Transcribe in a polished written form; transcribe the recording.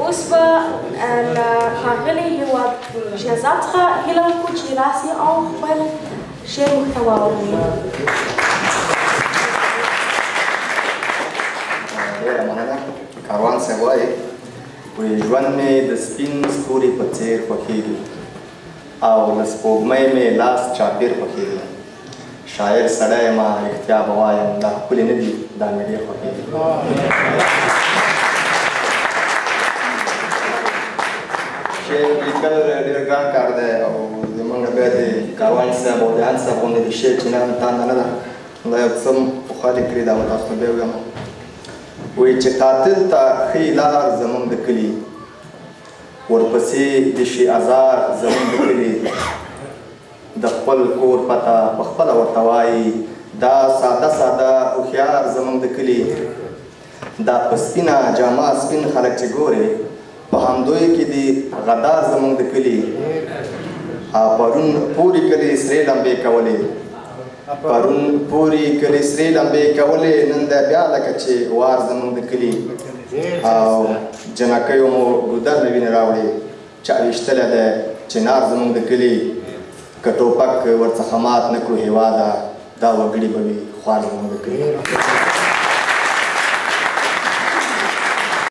اوس به له ښاغلي هیواد شهزاد څخه هیله وکړو چې راسي او خپل شعر موږ ته واوروي. ډېره مننه. کاروان صاحب وایي، وایي ژوند مې د سپین ستوري په څېر خوښېږي او له سپوږمۍ مې لاس چاپېر خوښېږي. شاعر سړی یم، رښتیا به وایم، دا ښکلي نه دي، دا مې ډېر خوښېږي. شعر لیکل ډېر ګران کار دی او زمونږ بیا د کاروان صاحب او د هند صاحب غوندې د شعر چینه هم تانده نه ده. دا یو څه پخوا لیکلي، دا به تاسو ته بیا ووایم. وایي چې قاتل ته ښیي لار زمونږ د کلي، ورپسې د شي ازار زمونږ د کلي، د خپل کور پته په خپله ورته وایي، دا ساده ساده هوښیار زمونږ د کلي. دا په سپینه جامه سپین خلک چې ګورې، په همدوی کې دي غدار زمونږ د کلي. پرون پورې کلي سرې لمبې کولې، پرون پورې کلي سرې لمبې کولې، نن دی بیا لکه چې وار زمونږ د کلي. او جنکیو مو ګودر نه وینې راوړې، چا ویشتلی دی چنار زمونږ د کلي. که ټوپک ورڅخه مات نه کړو هېواده، دا وګړي به وي خوار زمونږ د کلي.